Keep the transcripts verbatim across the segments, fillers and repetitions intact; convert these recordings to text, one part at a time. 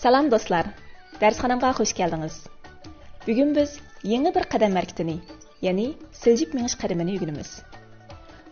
سالام دوستلار، دەرسخانامغا خۇش كەلدىڭىز. بۈگۈن بىز يېڭى بىر قەدەم ھەرىكىتىنى، يەنى سىلجىپ مېڭىش قەدىمىنى ئۆگىنىمىز.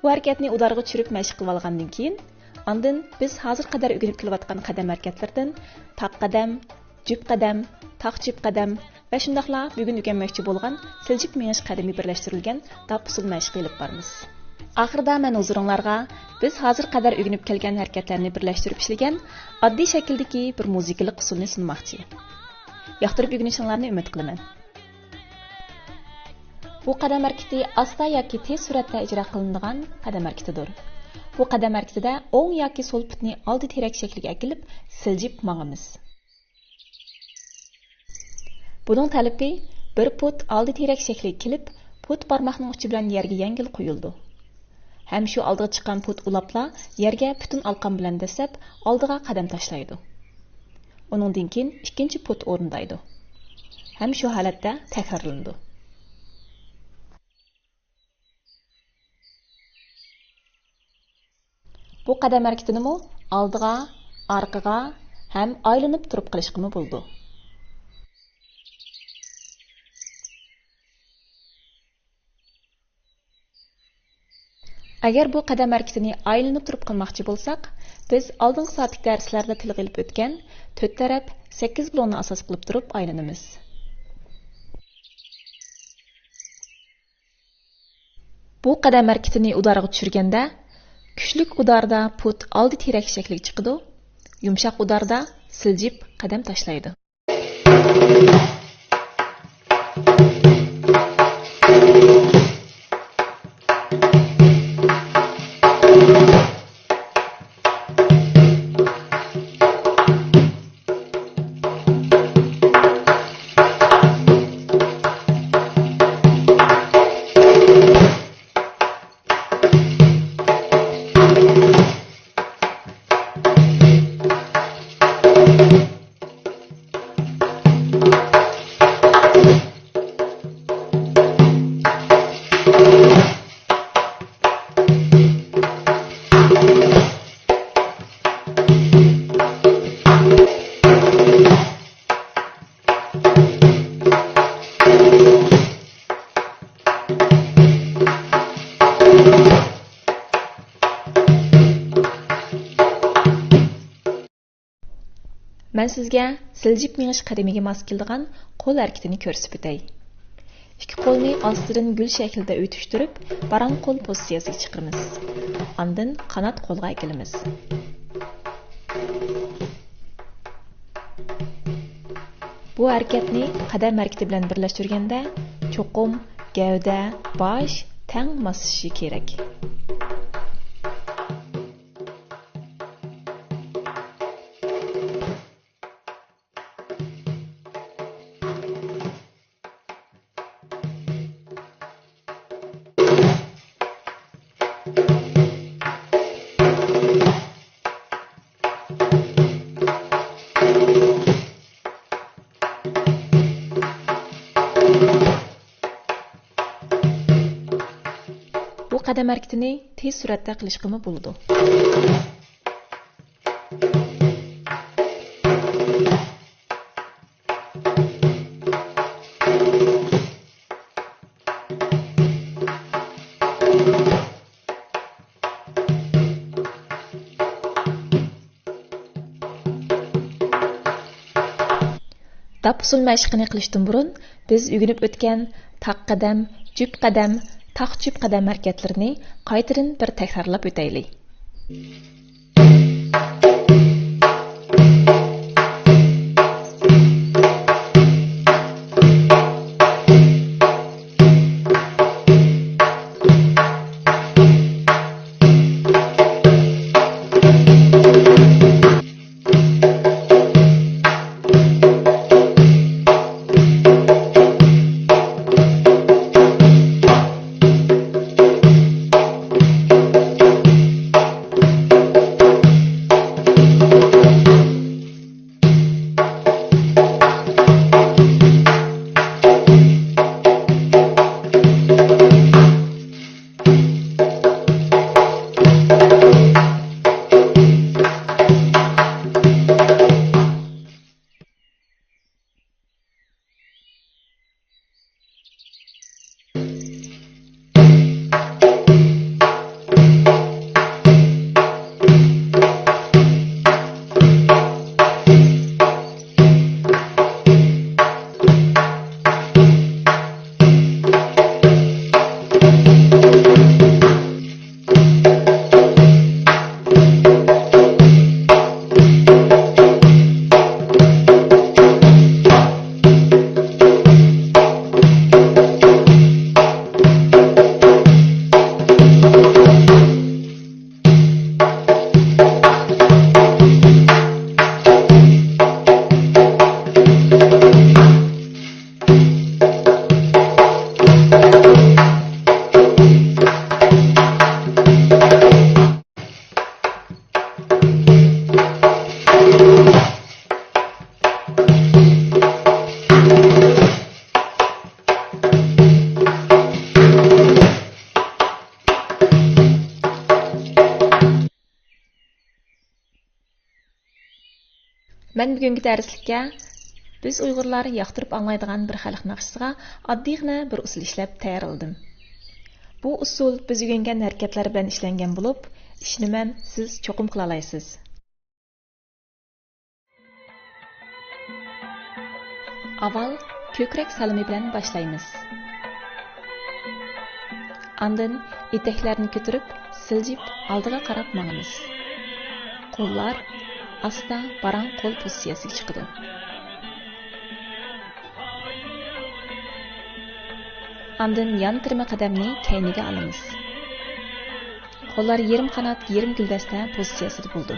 بۇ ھەرىكەتنى ئۇدارغا چۈشۈرۈپ مەشىق قىلىۋالغاندىن كېيىن، ئاندىن بىز ھازىر قەدەر ئۆگىنىپ كېلىۋاتقان قەدەم ھەرىكەتلىرىدىن تاق قەدەم، جۈپ قەدەم، تاق جۈپ قەدەم ۋە شۇنداقلا بۈگۈن ئۆگەنمەكچى بولغان سىلجىپ مېڭىش قەدىمى بىرلەشتۈرۈلگەن داپ ئۇسسۇل مەشىقى ئېلىپ بارىمىز. ئاخىرىدا مەن ھۇزۇرۇڭلارغا بىز ھازىر قەدەر ئۆگىنىپ كەلگەن ھەرىكەتلەرنى بىرلەشتۈرۈپ ئىشلىگەن ئاددىي شەكىلدىكى بىر مۇزىكىلىق ئۇسسۇلنى سۇنماقچى. ياقتۇرۇپ ئۆگىنىشىڭلارنى ئۈمىد قىلىمەن. بۇ قەدەم ھەرىكىتى ئاستا ياكى تېز سۈرئەتتە ئىجرا قىلىنىدىغان قەدەم ھەرىكىتىدۇر. بۇ قەدەم ھەرىكىتىدە ئوڭ ياكى سول پۇتنى ئالدى تىرەك شەكلىگە ئەكېلىپ سىلجىپ ماڭىمىز. بۇنىڭ تەلىپى بىر پۇت ئالدى تىرەك شەكلىگە كېلىپ، پۇت بارماقنىڭ ئۇچى بىلەن يەرگە يەڭگىل قويۇلىدۇ. ھەم شۇ ئالدىغا چىققان پۇت ئۇلاپلا يەرگە پۈتۈن ئالقان بىلەن دەسسەپ، ئالدىغا قەدەم تاشلايدۇ. ئۇنىڭدىن كېيىن ئىككىنچى پۇت ئورۇندايدۇ. ھەم شۇ ھالەتتە تەكرارلىنىدۇ. بۇ قەدەم ھەرىكىتىنىمۇ ئالدىغا، ئارقىغا ھەم ئايلىنىپ تۇرۇپ قىلىشقىمۇ بولىدۇ. ئەگەر بۇ قەدەم ھەرىكىتىنى ئايلىنىپ تۇرۇپ قىلماقچى بولساق، بىز ئالدىنقى سائەتلىك دەرسلەردە تىلغا ئېلىپ ئۆتكەن تۆت تەرەپ سەككىز بۇلۇڭنى ئاساس قىلىپ تۇرۇپ ئايلىنىمىز. بۇ قەدەم ھەرىكىتىنى ئۇدارغا چۈشۈرگەندە، كۈچلۈك ئۇداردا پۇت ئالدى تىرەك شەكلىگە چىقىدۇ، يۇمشاق ئۇداردا سىلجىپ قەدەم تاشلايدۇ. مەن سىزگە سىلجىپ مېڭىش قەدىمىگە ماس كېلىدىغان قول ھەرىكىتىنى كۆرسىتىپ ئۆتەي. ئىككى قولنى ئاستىدىن گۈل شەكلىدە ئۆتۈشتۈرۈپ، باراڭ قول پوزىتسىيەسىگە چىقىرىمىز. ئاندىن قانات قولغا ئەكېلىمىز. بۇ ھەرىكەتنى قەدەم ھەرىكىتى بىلەن بىرلەشتۈرگەندە، چوقۇم گەۋدە، باش تەڭ ماسلىشىشى كېرەك. بۇ قەدەم ھەرىكىتىنى تېز سۈرئەتتە قىلىشقىمۇ بولىدۇ. داپ ئۇسسۇل مەشىقىنى قىلىشتىن بۇرۇن، بىز ئۆگىنىپ ئۆتكەن تاق قەدەم، جۈپ قەدەم، تاق جۈپ قەدەم ھەرىكەتلىرىنى قايتىدىن بىر تەكرارلاپ ئۆتەيلى. مەن بۈگۈنكى دەرسلىككە بىز ئۇيغۇرلار ياقتۇرۇپ ئاڭلايدىغان بىر خەلق ناخشىسىغا ئاددىيغىنە بىر ئۇسۇل ئىشلەپ تەييارلىدىم. بۇ ئۇسۇل بىز ئۆگەنگەن ھەرىكەتلەر بىلەن ئىشلەنگەن بولۇپ، ئىشىنىمەن، سىز چوقۇم قىلالايسىز. ئاۋۋال كۆكرەك سالىمى بىلەن باشلايمىز. ئاندىن ئېتەكلەرنى كۆتۈرۈپ، سىلجىپ ئالدىغا قاراپ ماڭىمىز. قوللار ئاستا باراڭ قول پوزىتسىيەسىگە چىقىدۇ. ئاندىن يان تىرمە قەدەمنى كەينىگە ئالىمىز. قوللار يېرىم قانات، يېرىم گۈلدەستە پوزىتسىيەسىدە بولىدۇ.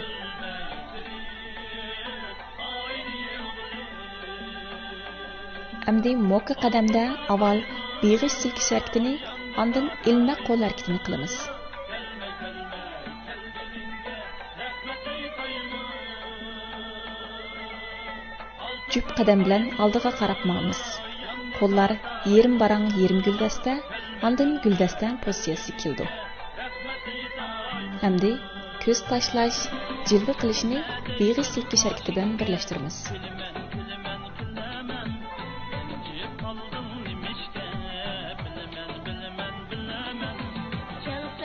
ئەمدى موكا قەدەمدە ئاۋۋال بېغىش سىلكىش ھەرىكىتىنى، ئاندىن ئىلمەك قول ھەرىكىتىنى قىلىمىز. جۈپ قەدەم بىلەن ئالدىغا قاراپ ماڭىمىز. قوللار يېرىم باراڭ، يېرىم گۈلدەستە، ئاندىن گۈلدەستە پوزىتسىيەسىگە كېلىدۇ. ئەمدى كۆز تاشلاش، جىلۋە قىلىشنى بېغىش سىلكىش ھەرىكىتى بىلەن بىرلەشتۈرىمىز.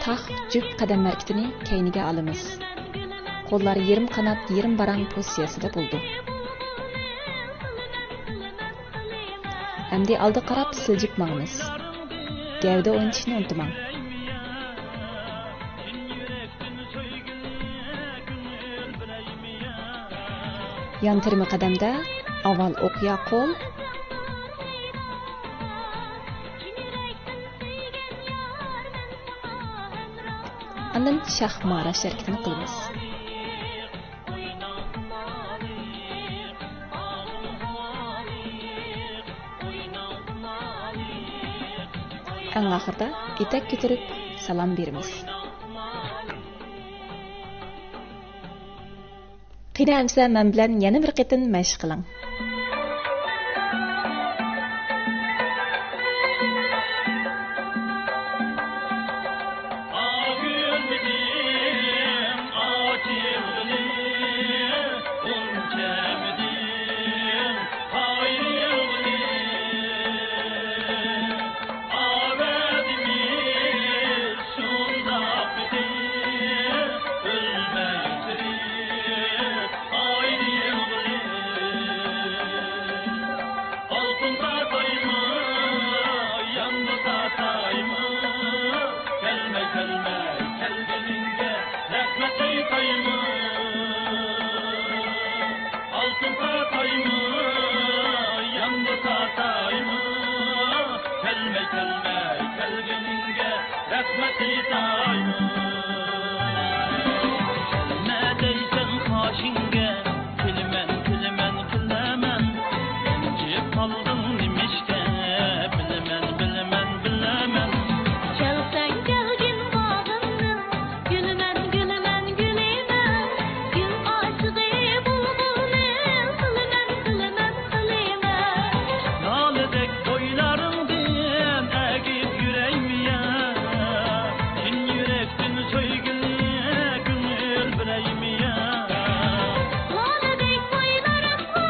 تاق جۈپ قەدەم ھەرىكىتىنى كەينىگە ئالىمىز. قوللار يېرىم قانات، يېرىم باراڭ پوزىتسىيەسىدە بولىدۇ. ئەمدى ئالدىغا قاراپ سىلجىپ ماڭىمىز. گەۋدە ئوينىتىشنى ئۇنتۇماڭ. يان تىرمە قەدەمدە ئاۋۋال ئوقيا قول، ئاندىن شاخ ماراش ھەرىكىتىنى قىلىمىز. ئەڭ ئاخىرىدا ئېتەك كۆتۈرۈپ سالام بېرىمىز. قېنى ئەمىسە مەن بىلەن يەنە بىر قېتىم مەشىق قىلىڭ. ئالتۇن تارتايمۇ، ياندۇر تارتايمۇ، كەلمەي، كەلمەي كەلگىنىڭگە رەھمەت ئېيتايمۇ. نېمە دەيسەن قاشىڭگە، كۈلىمەن، كۈلىمەن، كۈلىمەن. رەنجىپ قالدىڭ نېمىشقا، بىلىمەن، بىلىمەن، بىلىمەن. كەلسەڭ كەلگىن باغرىمدىن، گۈلىمەن، گۈلىمەن، گۈلىمەن. گۈل ئاشىقى بۇلبۇلنى قىلىمەن، قىلىمەن، قىلىمەن. لالىدەك بويلىرىڭدىن ئەگىپ يۈرەيمىيە، چىن يۈرەكتىن سۆيگۈنى كۆڭۈل بېرەيمىيە. لالىدەك بويلىرىڭغا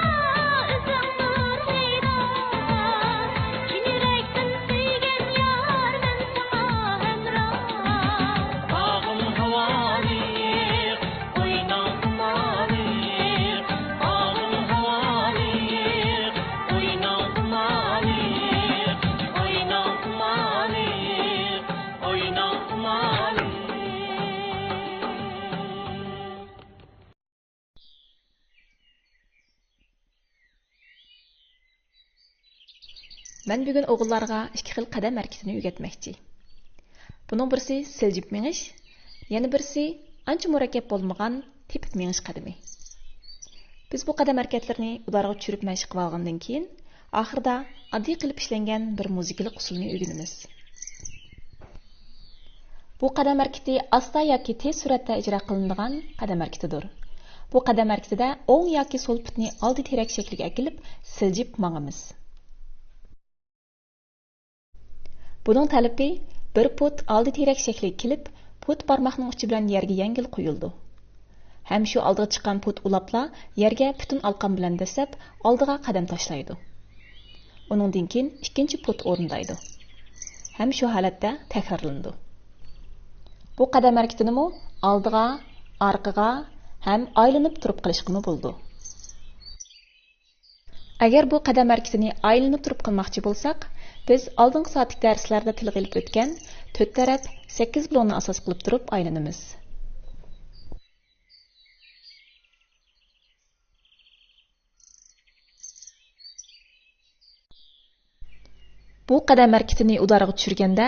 ئۆزۈڭ نۇر ھەيدار، چىن يۈرەكتىن سۆيگەن يار مەن ساڭا ھەمراھ. باغىم ھاۋالىق، قوينۇڭ خۇمارلىق، باغىم ھاۋالىق، قوينۇڭ خۇمارلىق، قوينۇڭ خۇمارلىق، قوينۇڭ خۇمارلىق. مەن بۈگۈن ئوغۇللارغا ئىككى خىل قەدەم ھەرىكىتىنى ئۆگەتمەكچى. بۇنىڭ بىرسى سىلجىپ مېڭىش، يەنە بىرسى ئانچە مۇرەككەپ بولمىغان تېپىپ مېڭىش قەدىمى. بىز بۇ قەدەم ھەرىكەتلىرىنى ئۇلارغا چۈشۈرۈپ مەشىق قىلىۋالغاندىن كېيىن، ئاخىرىدا ئاددىي قىلىپ ئىشلەنگەن بىر مۇزىكىلىق ئۇسۇلنى ئۆگىنىمىز. بۇ قەدەم ھەرىكىتى ئاستا ياكى تېز سۈرئەتتە ئىجرا قىلىنىدىغان قەدەم ھەرىكىتىدۇر. بۇ قەدەم ھەرىكىتىدە ئوڭ ياكى سول پۇتنى ئالدى تىرەك شەكلىگە ئەكېلىپ سىلجىپ ماڭىمىز. بۇنىڭ تەلىپى بىر پۇت ئالدى تىرەك شەكلىگە كېلىپ، پۇت بارماقنىڭ ئۇچى بىلەن يەرگە يەڭگىل قويۇلىدۇ. ھەم شۇ ئالدىغا چىققان پۇت ئۇلاپلا يەرگە پۈتۈن ئالقان بىلەن دەسسەپ ئالدىغا قەدەم تاشلايدۇ. ئۇنىڭدىن كېيىن ئىككىنچى پۇت ئورۇندايدۇ. ھەم شۇ ھالەتتە تەكرارلىنىدۇ. بۇ قەدەم ھەرىكىتىنىمۇ ئالدىغا، ئارقىغا ھەم ئايلىنىپ تۇرۇپ قىلىشقىمۇ بولىدۇ. ئەگەر بۇ قەدەم ھەرىكىتىنى ئايلىنىپ تۇرۇپ قىلماقچى بولساق، بىز ئالدىنقى سائەتلىك دەرسلەردە تىلغا ئېلىپ ئۆتكەن تۆت تەرەپ سەككىز بۇلۇڭنى ئاساس قىلىپ تۇرۇپ ئايلىنىمىز. بۇ قەدەم ھەرىكىتىنى ئۇدارغا چۈشۈرگەندە،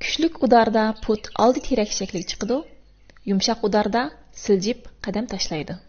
كۈچلۈك ئۇداردا پۇت ئالدى تىرەك شەكلىگە چىقىدۇ، يۇمشاق ئۇداردا سىلجىپ قەدەم تاشلايدۇ.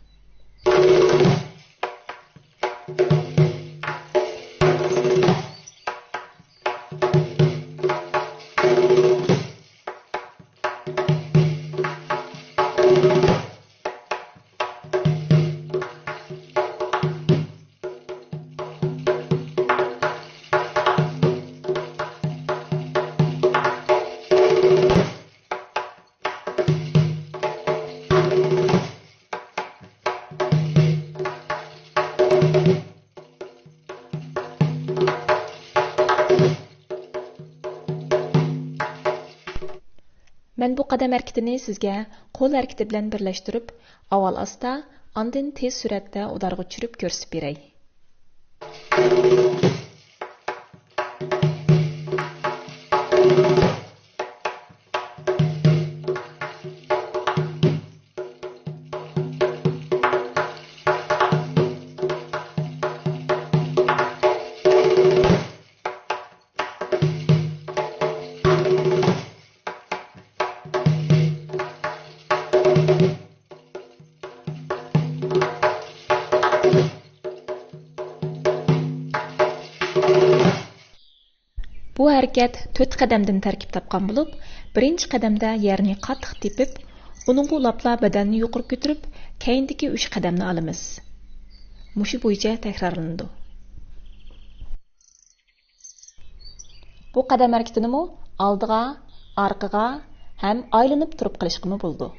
مەن بۇ قەدەم ھەرىكىتىنى سىزگە قول ھەرىكىتى بىلەن بىرلەشتۈرۈپ، ئاۋۋال ئاستا، ئاندىن تېز سۈرئەتتە ئۇدارغا چۈشۈرۈپ كۆرسىتىپ بېرەي. بۇ ھەرىكەت تۆت قەدەمدىن تەركىب تاپقان بولۇپ، بىرىنچى قەدەمدە يەرنى قاتتىق تېپىپ، ئۇنىڭغا ئۇلاپلا بەدەننى يۇقىرى كۆتۈرۈپ، كەينىدىكى ئۈچ قەدەمنى ئالىمىز. مۇشۇ بويىچە تەكرارلىنىدۇ. بۇ قەدەم ھەرىكىتىنىمۇ ئالدىغا، ئارقىغا ھەم ئايلىنىپ تۇرۇپ قىلىشقىمۇ بولىدۇ.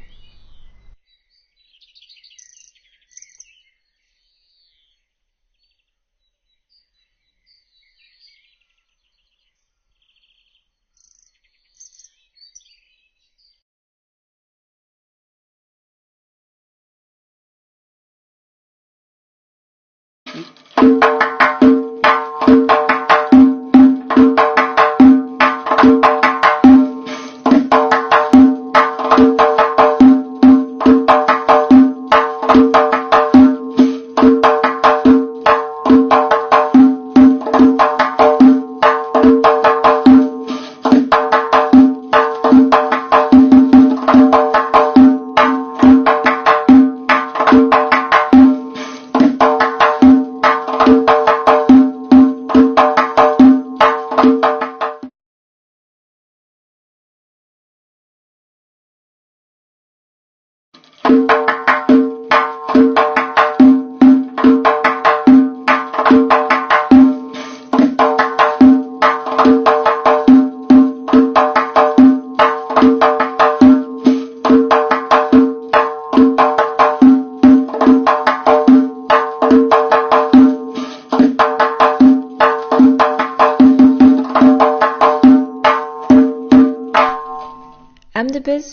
ئەمدى بىز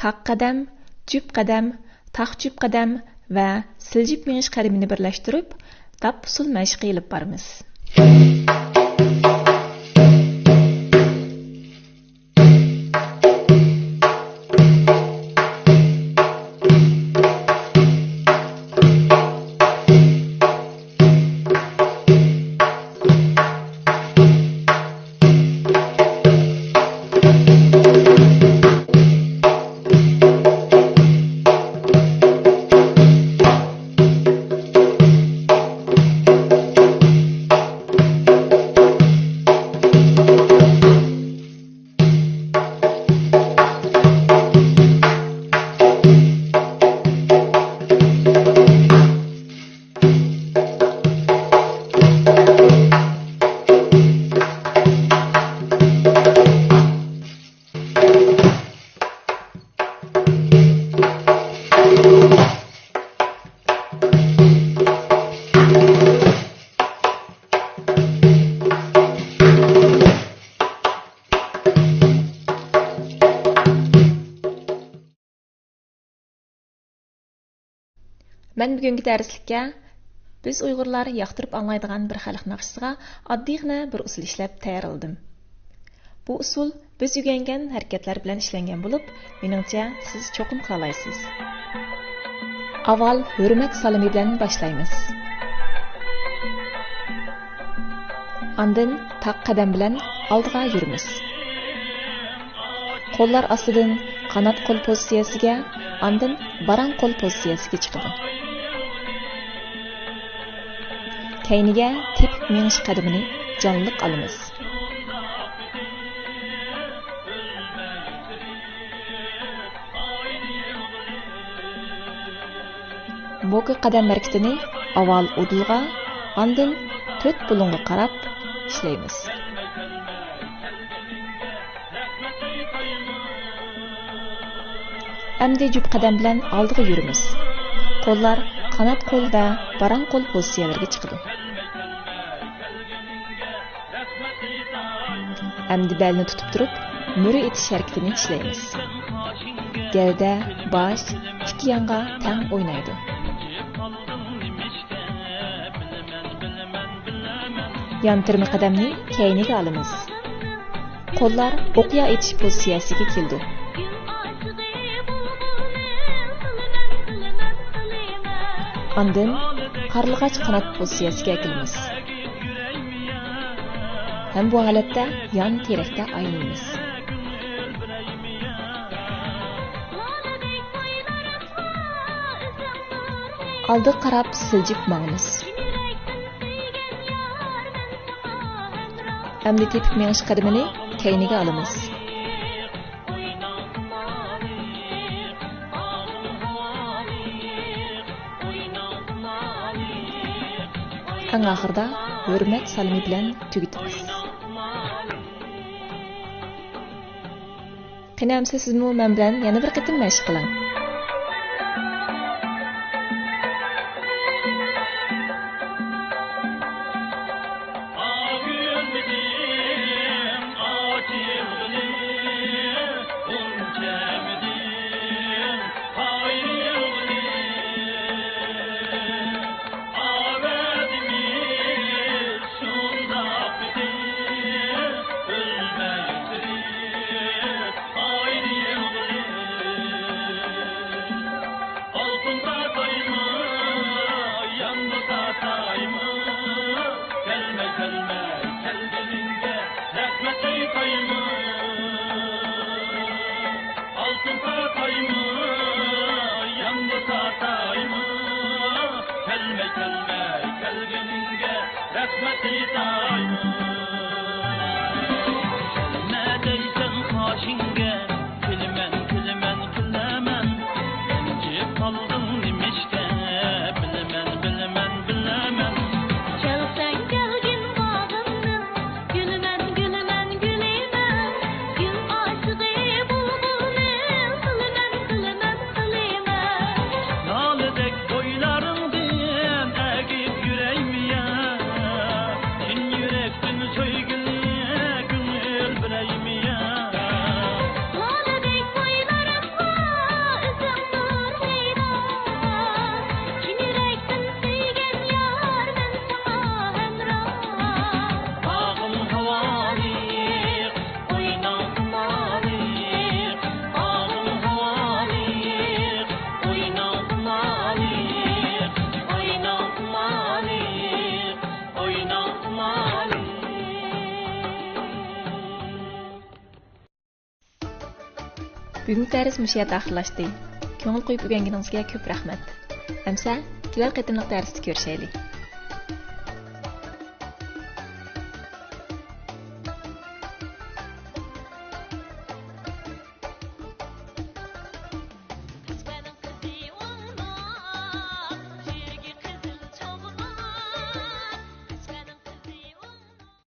تاق قەدەم، جۈپ قەدەم، تاق جۈپ قەدەم ۋە سىلجىپ مېڭىش قەدىمىنى بىرلەشتۈرۈپ، داپ ئۇسسۇل مەشقى ئېلىپ بارىمىز. مەن بۈگۈنكى دەرسلىككە بىز ئۇيغۇرلار ياقتۇرۇپ ئاڭلايدىغان بىر خەلق ناخشىسىغا ئاددىيغىنە بىر ئۇسۇل ئىشلەپ تەييارلىدىم. بۇ ئۇسۇل بىز ئۆگەنگەن ھەرىكەتلەر بىلەن ئىشلەنگەن بولۇپ، مېنىڭچە سىز چوقۇم قىلالايسىز. ئاۋۋال ھۆرمەت سالىمى بىلەن باشلايمىز. ئاندىن تاق قەدەم بىلەن ئالدىغا يۈرىمىز. قوللار ئاستىدىن قانات قول پوزىتسىيەسىگە، ئاندىن باراڭ قول پوزىتسىيەسىگە چىقىدۇ. كەينىگە تېپىپ مېڭىش قەدىمىنى جانلىق ئالىمىز. موكا قەدەم ھەرىكىتىنى ئاۋۋال ئۇدۇلغا، ئاندىن تۆت بۇلۇڭغا قاراپ ئىشلەيمىز. ئەمدى جۈپ قەدەم بىلەن ئالدىغا يۈرىمىز. قوللار قانات قول ۋە باراڭ قول پوزىتسىيەلىرىگە چىقىدۇ. ئەمدى بەلنى تۇتۇپ تۇرۇپ، مۈرە ئېتىش ھەرىكىتىنى ئىشلەيمىز. گەۋدە، باش ئىككى يانغا تەڭ ئوينايدۇ. يان تىرمە قەدەمنى كەينىگە ئالىمىز. قوللار ئوقيا ئېتىش پوزىتسىيەسىگە كېلىدۇ. ئاندىن قارلىغاچ قانات پوزىتسىيەسىگە ئەكېلىمىز. ھەم بۇ ھالەتتە يان تىرەكتە ئايلىنىمىز. ئالدىغا قاراپ سىلجىپ ماڭىمىز. ئەمدى تېپىپ مېڭىش قەدىمىنى كەينىگە ئالىمىز. ئەڭ ئاخىرىدا ھۆرمەت سالىمى بىلەن تۈگىتىمىز. قېنى ئەمسە سىزمۇ مەن بىلەن يەنە بىر قېتىم مەشىق قىلىڭ. ئالتۇن تارتايمۇ، ياندۇر تارتايمۇ، كەلمەي، كەلمەي كەلگىنىڭگە رەھمەت ئېيتايمۇ. نەدەيسەن قاشىڭگە، كۈلىمەن، كۈلىمەن، كۈلىمەن. رەنجىپ قالدىڭ نېمىشقا، بىلىمەن، بىلىمەن، بىلىمەن. كەلسەڭ كەلگىن باغىمدىن، گۈلىمەن، گۈلىمەن، گۈلىمەن، گۈل ئاشىقى بۇلبۇلنى قىلىمەن، قىلىمەن، قىلىمەن. لالىدەك بويلىرىڭدىن ئەگىپ يۈرەيمۇ يا؟ چىن يۈرەكتىن سۆيگۈلگە كۆڭۈل بېرەيمۇ يا؟ لالىدەك بويلىرىڭغا ئۆزۈڭ نۇر ھەيران، چىن يۈرەكتىن سۆيگەن يار مەن ساڭا ھەمراھ. باغىم ھاۋالىق، قوينۇڭ خۇمالىق، باغىم ھاۋالىق، قوينۇڭ خۇمالىق، قوينۇڭ خۇمالىق، قوينۇڭ خۇمالىق. بۈگۈنكى دەرس مۇشۇ يەردە ئاخىرلاشتى. كۆڭۈل قويۇپ ئۆگەنگىنىڭىزگە كۆپ رەھمەت. ئەمسە كېلەر قېتىملىق دەرستە كۆرۈشەيلى.